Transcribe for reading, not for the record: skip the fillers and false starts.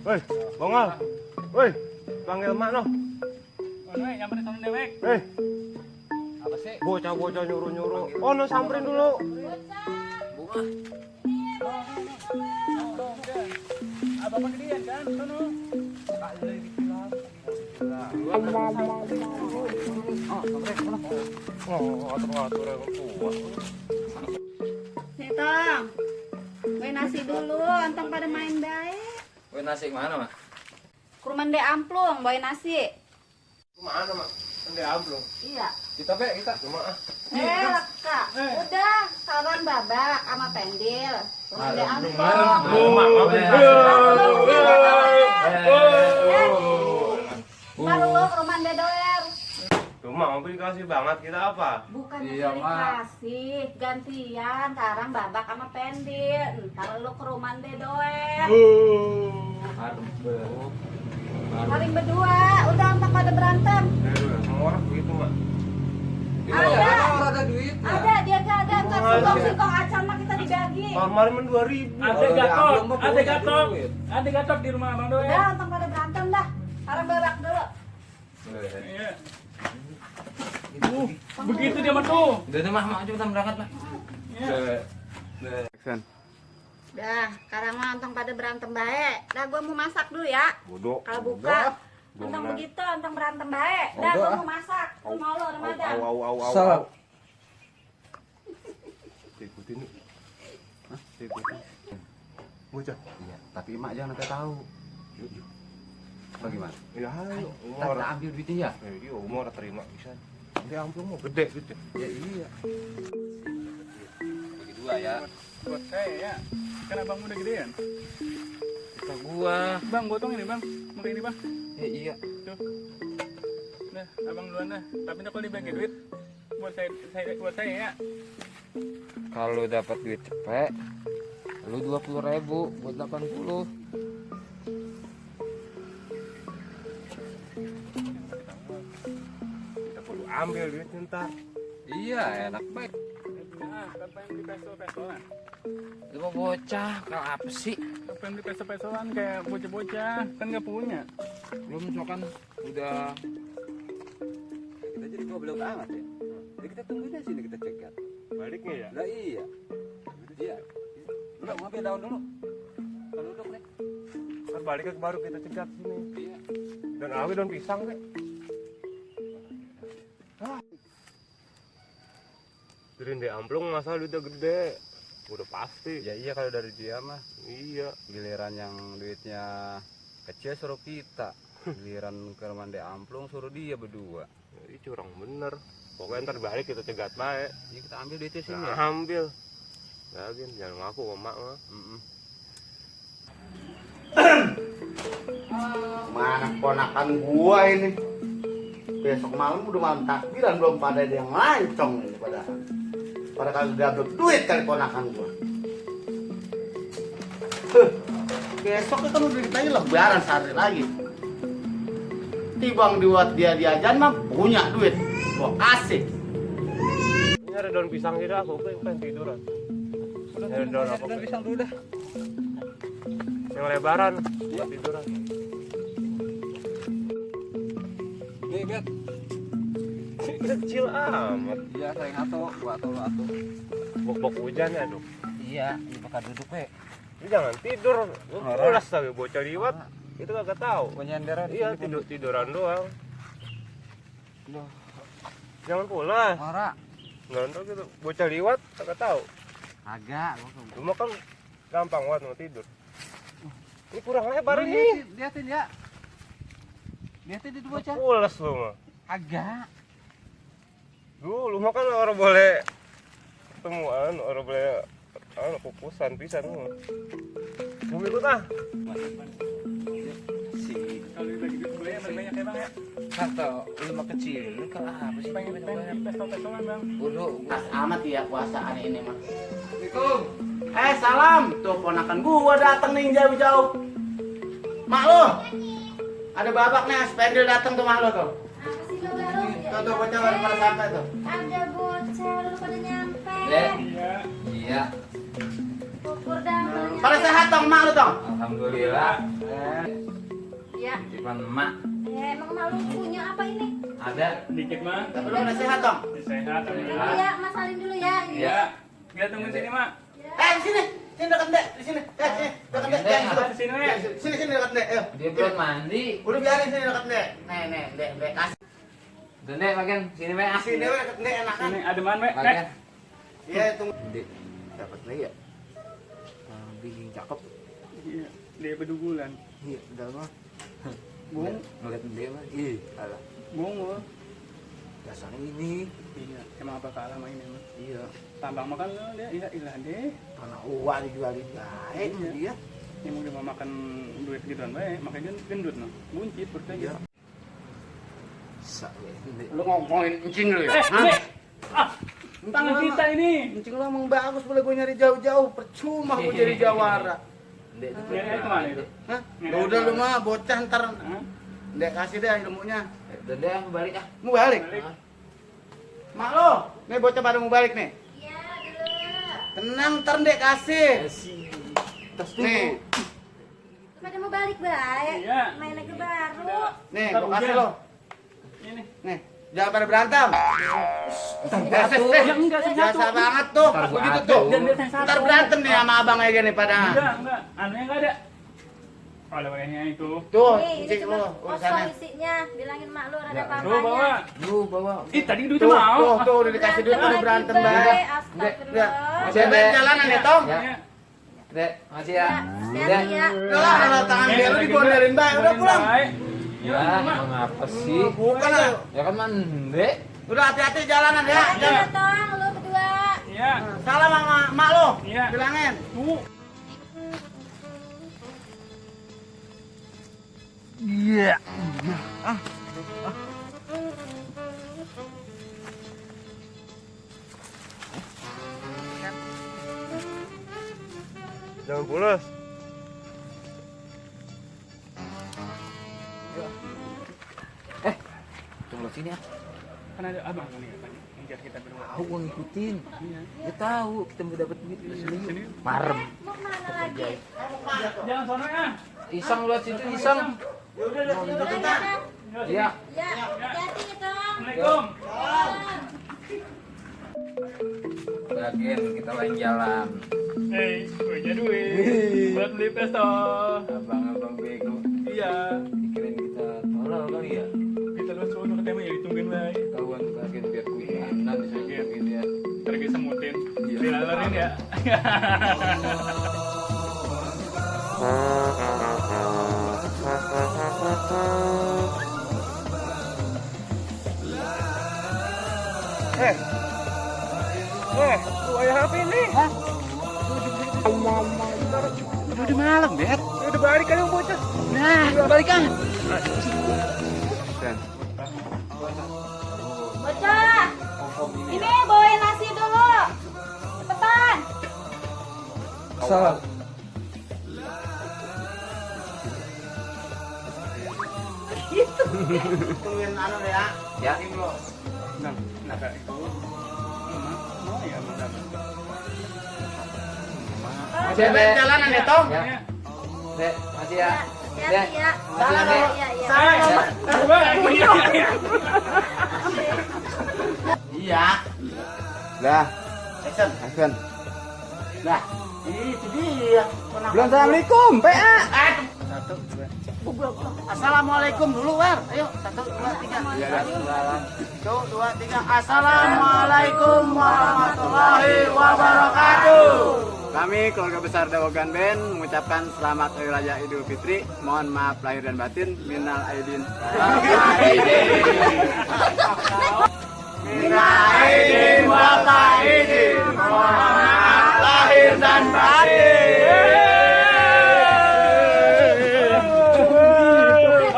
Hei, Bongal. Woi, panggil mak no. Woi, nyamperin sama dewek. Hei, Apa sih? bocah-bocah nyuruh-nyuruh. Oh, no samperin dulu. Bunga. Abang gedean kan? Sono. Oh, atur-atur yang tua. Nih Tong, gue nasi dulu, antong pada main baik. Woi, nasi mana, Mak? Ke rumah Ndek Amplung, bawa nasi. Kemana, Mak? Ande ablong. Iya. Kita Cuma Kak, udah saran babak sama pendil. Rumah Ndek Amplung. Baru lo ke rumah Ndek Doer. Cuma mau dikasih banget kita apa? Bukan Iya, Mak. dikasih, gantian sarang babak sama pendil. Ntar lo ke rumah Ndek Doer. Paling berdua, udah antong pada berantem. Semua orang begitu, Mak. Ada duit. Ada, dia gak ada. Ntar singkong acan mah kita dibagi. Kemarin 2.000. Ada gatot di rumah Bang Doe. Udah, antong pada berantem dah. Sarang babak dulu. Iya. Begitu dia mah tuh. Udah mah, mak kita berangkat lah. Dah, sekarang mah antong pada berantem baik. Dah, gua mau masak dulu ya. Bodoh. Kalau buka, antong begitu, antong berantem baik. Dah, gua mau masak. Lu mau lo, Ramadan. Au. Ikutin nih. Hah? Ikutin. Bocah. Iya, tapi emak jangan sampai tahu. Bagaimana? Ya, ayo. Kita ambil duitnya ya? Iya, umur terima bisa. Nanti amplop mau gede gitu. Ya iya. Bagi dua ya. Buat saya ya. Kan abang udah gedean. Kita gua. Bang, gotong ini, Bang. Mau ini, Bang. Ya iya. Tuh. Nah, abang duluan dah. Tapi ntar kalau dibagi duit buat saya ya. Kalau dapat duit cepet, lu 20.000 buat 80. Kita perlu ambil duitnya ntar. Iya, enak baik. Nah, apa yang di peso-pesoan? Lu mau bocah, kalau apa sih? Apa yang di peso-pesoan kayak bocah-bocah? Kan nggak punya. Belum kan udah. Kita jadi goblok amat ya. Jadi kita tungguin aja sini kita cegat. Baliknya ya. Lah iya. Iya. Udah ngambil daun dulu. Kalau duduk nih. Ntar baliknya baru kita cegat sini. Iya. Dan awi daun pisang nih. Jadi di amplong masalah duitnya gede. Udah pasti. Ya iya kalau dari dia mah. Iya. Giliran yang duitnya kecil suruh kita. Giliran ke Mande Amplung suruh dia berdua. Ini curang bener. Pokoknya ntar balik kita cegat baik. Jadi kita ambil duitnya sini Nah, ya. ambil. Lagi jangan ngaku sama mak mah. Mana ponakan gua ini? Besok malam udah malam takbiran belum pada ada yang lancong ini pada kagak gablek duit kali ponakan gua. Besok itu udah ditanya lebaran sehari lagi. Tibang dibuat dia diajan mah punya duit. Gua kasih. Ini ada daun pisang gitu aku pengen tiduran. Ada daun apa? Daun pisang dulu dah. Yang lebaran buat tiduran. Nih, Bet. Kecil amat. Iya, saya ngato, gua atau lu atuh. Bok-bok hujan ya, Dok. Iya, ini bakal duduk, Pe. Lu jangan tidur. Lu pulas tapi bocah liwat. Itu kagak tahu. Gua nyenderan. Iya, tiduran doang. Loh, Jangan pulas. ora. Nggak gitu. Bocah liwat kagak tahu. Agak, Cuma kan gampang banget mau tidur. Ini kurang lebar ini. Liatin ya. Liatin di bocah. Pulas lu mah. Agak. Lu mah kan orang boleh ketemuan, orang boleh pupusan pisan lu. Mau ikut ah? Si Kalau dibagi duit gue yang banyak ya, Bang ya. kata lu mah kecil. Lu kalau apa sih Pengen di peso-pesoan, Bang. Udah, Pas amat ya puasaan ini mah. Assalamualaikum. Salam. Tuh ponakan gua datang nih jauh-jauh. Mak lu. Ada babak nih, spendil datang tuh mak lu tuh. Apa sih lo baru? Tuh bocah baru pada sampai tuh. Ada bocah, lu pada nyampe. Dek. Iya. Iya. Pupur dah, pada nyampe. Pada sehat dong mak lu dong. Alhamdulillah. titipan emak. Ya emang malu punya apa ini? Ada. Dikit mah. Tapi lu udah sehat dong? Sehat. Dulu ya, Mas Salim dulu ya. Ini. Iya. Kita tunggu sini, Mak. Di sini. Sini dekat Dek, di sini. Sini dekat Dek. Dek, Di sini, Mak. Sini dekat Dek. Ayo. Dia belum mandi. Udah biarin sini dekat Dek. Nih, Dek kasih. Udah Dek, makan sini Mek. Sini we dekat Dek enakan. Ini ada mana, Mak? Makan. Iya, tunggu. Dek, dapat lagi ya? Bikin cakep. Iya. Dia bedugulan. Iya, udah mah. Bung, Ngeliat dia mah. Ih, alah. bung lo. Dasarnya ini. Iya, emang apa kalah sama ini, Mak? Iya. Tambang makan lo dia, iya ilah deh. Tanah uang dijualin baik Iya. dia. Yang mau dia mau makan duit gituan baik, makanya dia gendut no. Buncit perut aja. Sak we. Lu ngomongin encing lu ya? Tangan kita ini. Encing lu emang bagus, boleh gue nyari jauh-jauh. Percuma gue jadi jawara. Dek, itu Nyari air kemana itu? Hah? Ya udah lu mah bocah ntar. Hah? Dek kasih deh ilmunya. udah deh, aku balik ah. Mau balik? Balik. Mak lo, nih bocah pada mau balik nih. Iya, dulu. Tenang, ntar Dek kasih. Tas Nih, Pada mau balik baik. Iya. Main lagi baru. nih, Ntar gua kasih hujan. lo. Ini. Nih, jangan pada berantem. Ya enggak sih Biasa satu. banget tuh. Ntar gua Begitu adu. tuh. Dan biasa satu. Ntar berantem nih sama abang aja nih pada. Enggak. Anunya enggak ada. Oleh-olehnya itu. Tuh, Nih, ini encing cuma lo kosong urusannya. isinya. Bilangin mak lu ada Ya, apa-apanya. Lu bawa. Lu bawa. Ih, tadi duitnya Tuh, mau. tuh, udah dikasih duit udah berantem lagi, banget. Bay. Udah. Astagfirullah. Masih ada jalanan ya, Tong? Ya. Iya. Dek, makasih ya. Hati-hati ya. Udah lah, kalau tangan dia lu digondelin baik, udah pulang. Ya, Ya, emang apa sih? Bukan lah. Ya kan mande. Udah hati-hati jalanan ya. Hati ya, Tong, lu berdua. Iya. Salam sama mak lo. Iya. Bilangin. Tuh. Jangan pulas. Tunggu sini ah. Kan ada abang nih, ngejar kita berdua. Tahu gua ngikutin. Iya. Dia tahu kita mau dapat duit Sini. sini. Marem. Mau kemana lagi? Jangan sono ya. Iseng lihat situ iseng. Ya udah udah Udah, ya, Iya. ya. Hati-hati ya, Tong. Assalamualaikum. Yakin kita lain jalan. Punya duit buat beli pesto. Abang-abang bego. Iya. Pikirin kita tolol kali ya. Kita lu sono ketemu ya ditungguin baik. Kawan kaget biar kuinan disangkir gitu ya. Ntar kita semutin. Iya. Dilalerin ya. Tuh ayah HP ini. Udah malam, Bet. Udah balik kali yang bocah. Nah, balik kan. Bocah. Ini bawain nasi dulu. Cepetan. Salah. Tungguin anu deh ya. Ya. Nah, naga itu. Mau ya, mau dapat. Masih ada jalanan ya, Tong? Ya. Dek, makasih ya. Hati-hati ya. Salam, Iya, Mak. iya, iya. Salam, Mak. Iya. Iya. Dah, Action. action. Dah. Itu dia. Belum assalamualaikum, PA. Satu, dua. Assalamualaikum dulu, War. Ayo, 1, 2, 3. Iya, dah. 1, 2, 3. Assalamualaikum warahmatullahi wabarakatuh. Kami keluarga besar Dawogan Band mengucapkan selamat Hari Raya Idul Fitri. Mohon maaf lahir dan batin. Minal aidin.